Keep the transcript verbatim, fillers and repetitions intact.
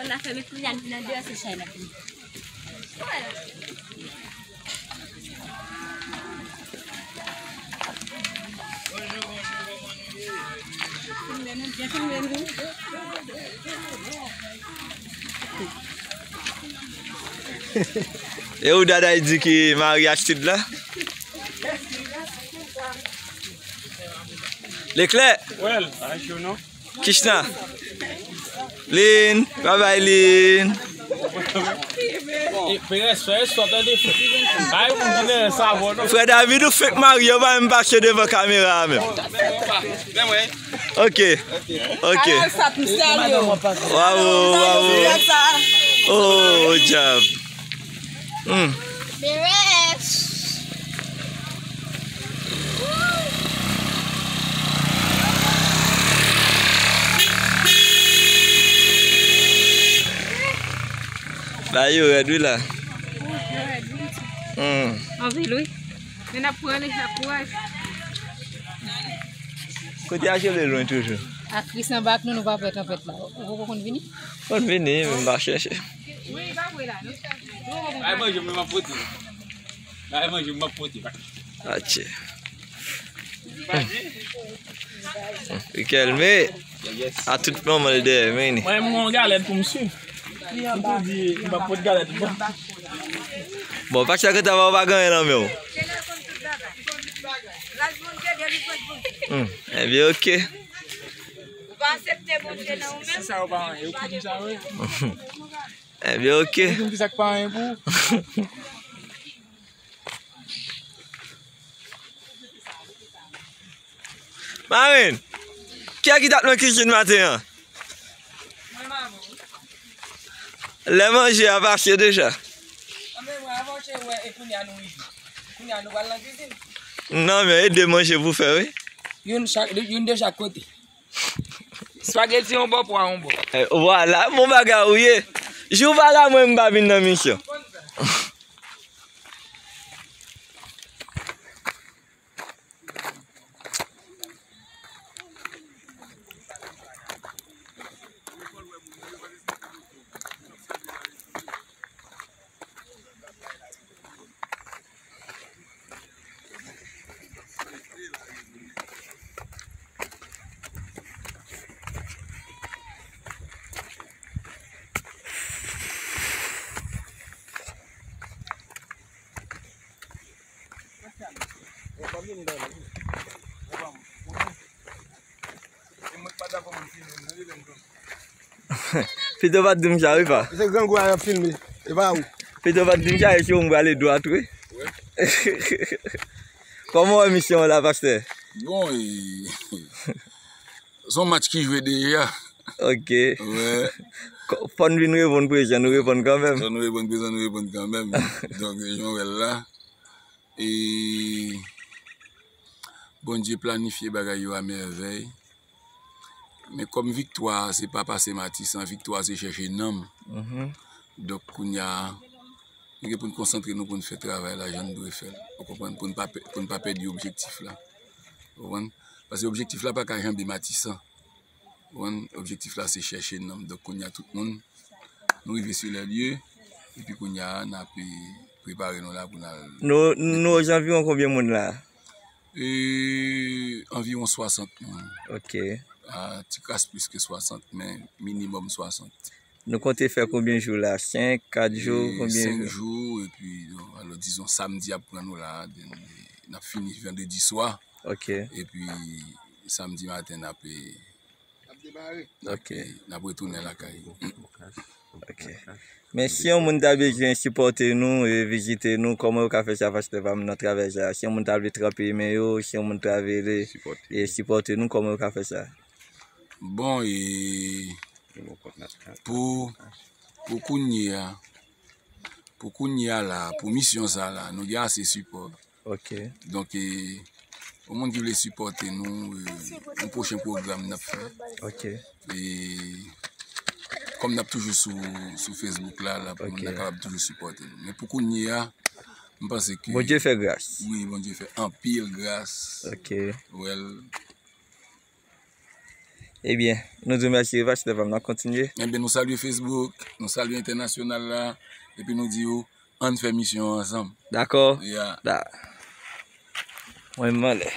N a fè met kounya n vin andeyò, se chay n ap vin. E ou Dada di ki maryaj tit la? Leklè. Well, I should know. Kishna. Lin, bye bye Lin. Frè David ou fenk marye, ou pa menm mache devan kamera a menm. Ok. Ok. Bravo, bravo. Oh, dyab. Hmm. Bagay yo rèd wi la. Hmm. Anpil wi. Men n ap pran li, ak kouraj. Kote a cheve lwen toujou. Ak Kris anba ak nou, nou pa pè tanpèt la. Ou poko konn vini? Konn vini, men m pa chèche. Wi, pa vre la. Ay manje m, m ap pote. Ay manje m, m ap pote. Atche. Rikel, men a tout moman li dèyè, men. Mwen, m gon galèt pou m swiv. M tou di, m pa pot galèt pou m. Bon, pastè Kanta pa, ou pa gen anyen nan men w. Hmm, ebyen, ok. Ou pa aksepte Bondye nan ou menm? Si sa yo pa anyen, yo kout m sa, wi. Ebyen, ok. Ou di m ki sa k pa anyen pou ou? Marenn, kiyès ki t ap nan kizin maten an? Lè manje a pase deja. Non, men ede manje pou fè, wi. Youn chak, youn de chak kote. Spageti yon bò, pwa yon bò. Eh, vwala, bon bagay ou ye. Jou pa la, mwen m pa vin nan misyon. Pito pa t di m sa, wi, pa. Se grangou a y ap filme, e pa ou. Pito pa t di m sa, e si w m prale dwat, wi. Kòman w wè misyon an la, pastè? Bon, e, se yon match ki jwe deja. Ok. Wè. Ko-, fò n vin reponn prezan, nou reponn kanmenm. Fò nou reponn prezan, nou reponn kanmenm. Donk, jan w wè l la, e Bondye planifye bagay yo a mèvèy. Men kòm viktwa a, se pa pase Matisan, viktwa a se chèche nanm. Mhm. Donk, kounye a, nou gen pou n konsantre nou pou n fè travay la jan n dwe fè l. Ou konprann? Pou n pa pè-, pou n pa pèdi objektif la. Ou konprann? Paske objektif la pa ka janbe Matisan. Ou konprann? Objektif la se chèche nanm. Donk, kounye a, tout moun, nou rive sou lè lye, epi kounye a, n ap, eh, prepare nou la pou n al. Nou, nou zanviwon konbyen moun la? Eh, anviwon swasant moun. Ok. Ah, ti kras plis ke swasant, men minimòm swasant. Nou konte fè konbyen jou la? Senk, kat jou, eh, konbyen jou? Senk jou, epi, bon, alò, dizon, samdi ap pran nou la, then, eh, n ap fini vandredi swa. Ok. Epi, samdi maten, n ap, eh, Ok. N ap retounen lakay. Ok. Men si yon moun ta bezwen sipòte nou, e vizite nou, kòman yo ka fè sa, pastè pa m, nan travè sa? Si yon moun ta vle tranpe men yo, si yon moun ta vle, e sipòte nou, kòman yo ka fè sa? Bon, e pou, pou kounye a, pou kounye a la, pou misyon sa la, nou gen ase sipò. Ok. Donk, e, pou moun ki vle sipòte nou, e, yon pwochen pwogram n ap fè. Ok. E, kòm n ap toujou sou, sou Facebook la, la, pou moun nan kapab toujou sipòte nou. Men pou kounye a, m panse ke Bondye fè gras. Wi, Bondye fè anpil gras. Ok. Well, Ebyen, nou di w mèsi, Vache Lèv Lam, n ap kontinye. Ebyen, nou salye Facebook, nou salye entènasyonal la, epi nou di yo, ann fè misyon an ansanm. Dakò? Ya. Da. Mwen, m anlè.